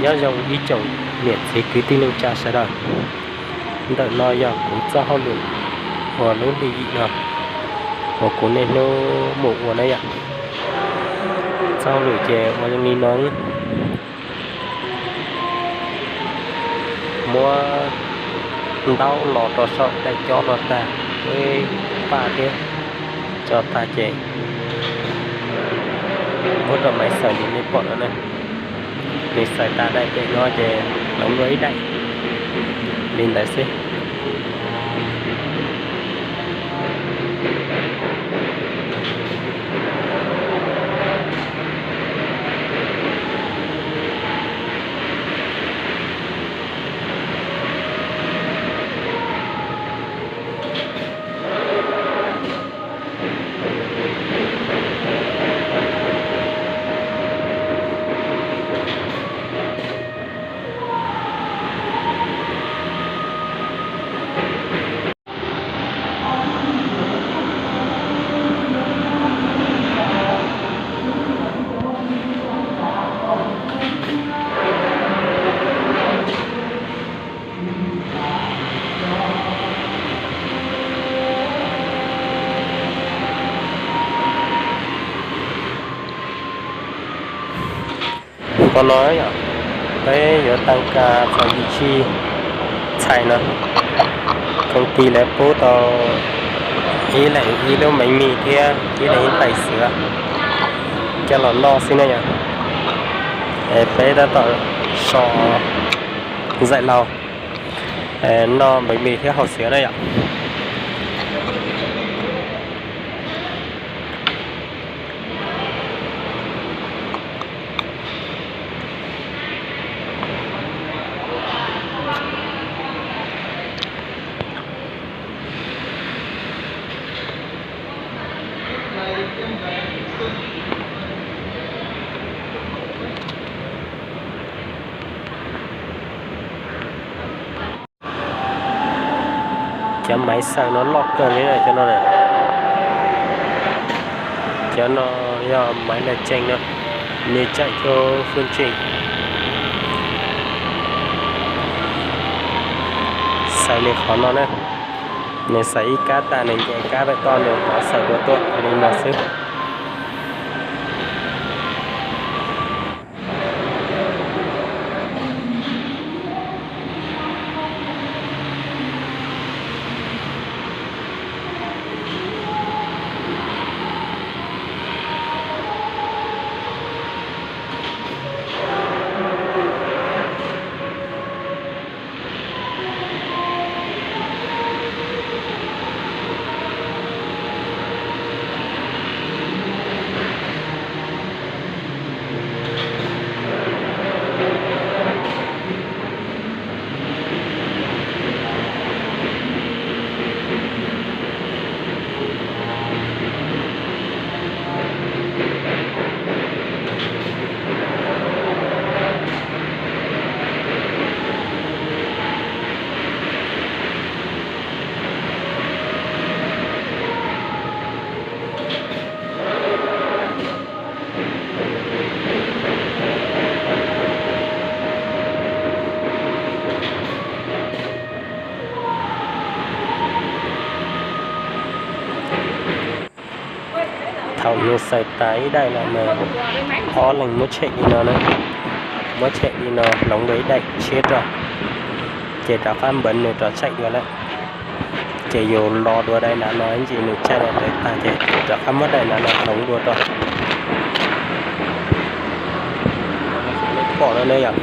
Nyob zoo ib tsoom niam txiv kwv tij neej tsa sawv daws, ntawm no yog kuv txoj hauj lwm uas lub hli yim no uas kuv niaj hnub mus ua na yom. Txoj hauj lwm ces ua zoo li no, muab ntaub los rau saum daim cob no tag, muab paj thiab tso tag ces muab rau maiv xaws li nej pom no na. Nws xaws tas daim pem no ces hloov dua ib daim li ntawd xwb. Qhov no yog peb yuav tau ka txog yim tsib txhais no, koom tis lawv pub tau ib leeg ib lub meej mis thiab ib leeg ib tais xiav coj los noj xwb na yom. Peb tab tom so zaim laug noj meej mis thiab haus xiav na yom. Cov maiv xaws no loj kawg li cov no. Cov no yog maiv laj tsees no, nws tsaim cuaj feeb tsees. Xaws li qhov no na, nws xaws ib kab tag nws nce kab pem toj nws rov xaws dua tuaj li no xwb. Thaum nws xaws tas ib daim lawm mas ob leeg muab tshem li no na, muab tshem li no hloov dua ib daim tshiab rau, ces rov qab npeev nws rov tsaim dua lawm. Ces yus lo dua daim nav no ib ntsis nws tsaim daim ntawd tag ces rov qab muab daim nav no hloov dua rau. Pom no ne yom.